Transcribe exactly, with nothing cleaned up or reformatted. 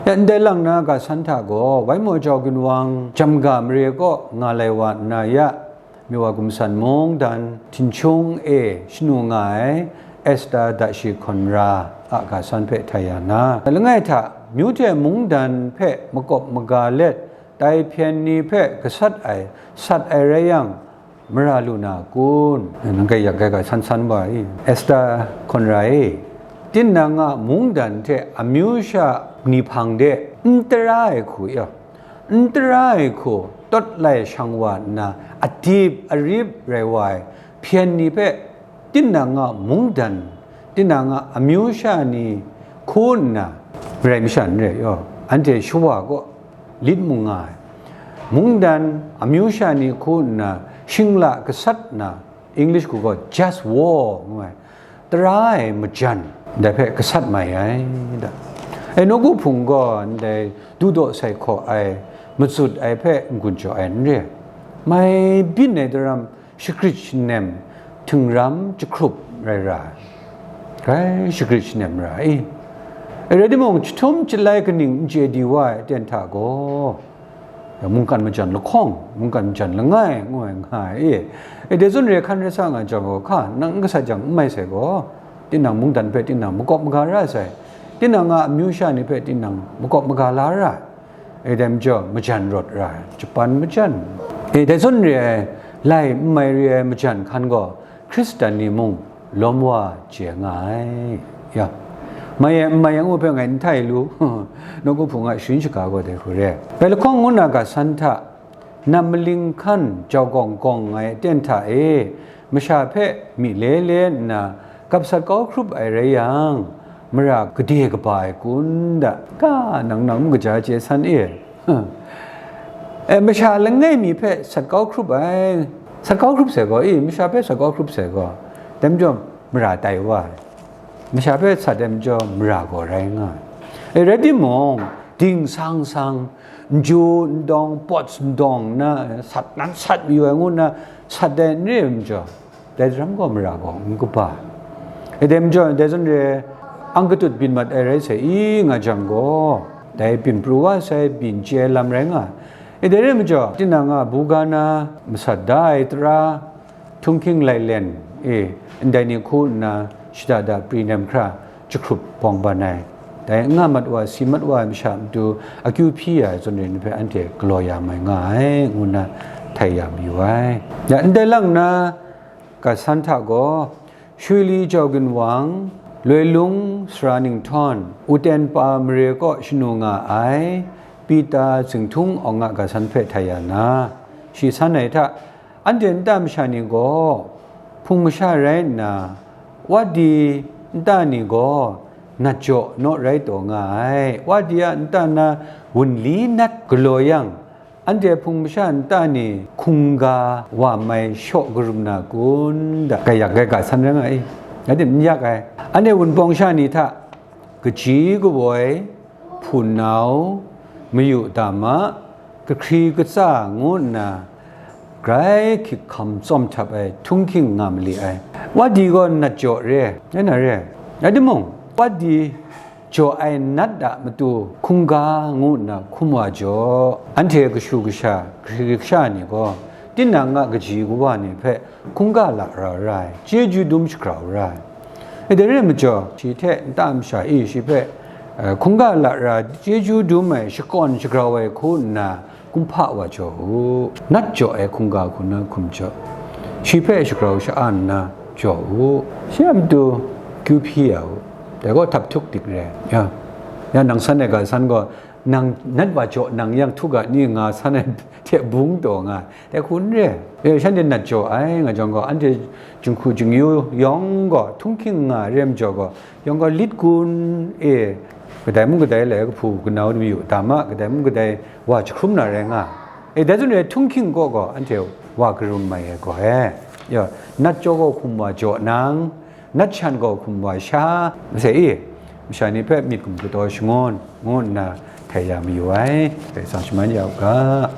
Ya, ndai lang na ga san hta gaw, Waimaw Jau Ginwang Jamga mare kaw nga lai wa nna ya, Miwa Gumsan Mungdan Htinghkyung e shanu nga ai Esta Dashi Hkawnra a ga san hpe htai ya na, langai hta, myu hte mungdan hpe makawp maga let, tai hpyen ni hpe gasat ai sat ai rai yang, mara lu na kun? Nang kai yak kai ga san san wa i, Esta Hkawnra e, tinang a mungdan hte amyu sha ni hpang de n tara ai hku ya, n tara ai hku tawt lai shang wa nna, adip arip rai wa ai hpyen ni hpe tinang a mungdan, tinang a amyu sha ni hku nna, marai masha n rai yaw, anhte shawa kaw lit mu nga ai. Mungdan amyu sha ni hku nna, shingla gasat na, English hku gaw just war ngu ai, tara ai majan, dai hpe gasat mai ai da. E, nawku hpung gaw ndai dudaw sai hkaw ai, matsut ai hpe n-gun jaw ai n re. Mai byin ai daram, shagrit shanem, htingram jahkrup rai ra ai. Grai shagrit shanem ra i. E, rai timung, jahtum jahtai kaning n chye di wa ai aten hta gaw, ya, mungkan majan lahkawng, mungkan majan langai, ngu ai nga ai i. E, dai zawn re hkan rai sa nga jang gaw, hka, nang n gasat jang n mai sai gaw, tinang mungdan hpe tinang makawp maga ra sai, tinang a amyu sha ni hpe tinang makawp maga la ra ai. E, dai majaw, majan rawt ra ai, japan majan. E, dai zawn re ai, lai n mai re ai majan hkan gaw, Hkristan ni mung lawm wa chye nga ai. Ya, mai e, n mai e ngu hpe ngai n htai lu, nawku hpung a sharin shaga gaw dai hku re. Bai lahkawng ngu na ga san hta, nam maling hkan jau gawng gawng ai aten hta e, masha hpe myi le le nna, gap sat kau hkrup ai rai yang, mara gade kaba ai kun da, ga nang nang n kaja chye san e. E, masha langai mi hpe sat kau hkrup ai, sat kau hkrup sai gaw, e, masha hpe sat kau hkrup sai gaw, dai majaw mara tai wa ai, masha hpe sat ai majaw mara gaw rai nga ai. E, rai timung, ding sang sang, n ju n dawng, pawt n dawng na, sat nan sat mayu ai ngu nna, sat ai n re ai majaw, dai daram gaw mara gaw n kaba ai. E, dai majaw, dai zawn re, ang katut byin mat ai rai sai i nga jang gaw, dai byin pru wa sai, byin chye ai lam rai nga ai. E, dai re majaw, tinang a buga na masat da ai tara, htunghking lailen e, ndai ni hku nna, shada da pri nem hkra, jahkrup bawng ban ai, dai n nga mat wa, si mat wa ai masha matu akyu hpyi ya ai zawn re ni hpe anhte galaw ya mai nga ai, ngu nna htai ya mayu ai. Ya, ndai lang na, ga san hta gaw, Shwi li jau ginwang, loi lung sara ninghtawn, Uten pa mare kaw shanu nga ai, Pita Zingthung Awng a ga san hpe htai ya na, shi san ai hta, anhte nta masha ni gaw, hpung masha rai nna, Wadi nta ni gaw, nat jaw naw rai taw nga ai, Wadi a nta na wunli nat galaw yang, anhte hpung masha nta ni hkungga wa mai shaw karum na kun da, gaiyak gaiga san rai nga i, rai tim n yak ai. Anhte wunpawng sha ni hta, kaji kawoi, hpunau, mayu dama, kahkri katsa ngu nna, grai hkik hkam tsawm htap ai htunghking nga mali ai. Wadi gaw nat jaw re, rai na re. Rai timung, Wadi jaw ai nat a matu hkungga ngu nna hkum wa jaw. Anhte kashu kasha, kahkri kasha ni gaw, tinang a kaji kawa ni hpe hkungga lara ra ai, chyeju dum shagrau ra ai. E, dai re ai majaw, shi hte nta masha e shi hpe, eh, hkungga lara, chyeju dum ai, shakawn shagrau ai hku nna, kumhpa wa jaw u. Nat jaw ai hkungga hku na hkum jaw, shi hpe shagrau sha-a nna jaw u. Shi a matu kyu hpyi ya u. Dai gaw htap htuk dik re. Ya, ya nang san ai ga san gaw, nang nat wa jaw nang yang htuk ga ni nga san ai hte bung taw nga, dai hku n re. E, shanhte nat jaw ai nga jang gaw, anhte jinghku jingyu yawng gaw, htunghking nga re ai majaw gaw, yawng gaw lit kun e, kadai mung kadai lai kahpu kanau mayu dama, kadai mung kadai wa jahkrum na rai nga. E, dai zawn re htunghking kaw gaw, anhte wa karum mai ai gaw e. Ya, nat jaw gaw hkum wa jaw nang, nat shan gaw hkum wa sha, masai e, masha ni hpe myit hkum kataw shangun, ngu nna htai ya mayu ai, Karai Kasang shaman ya u ga.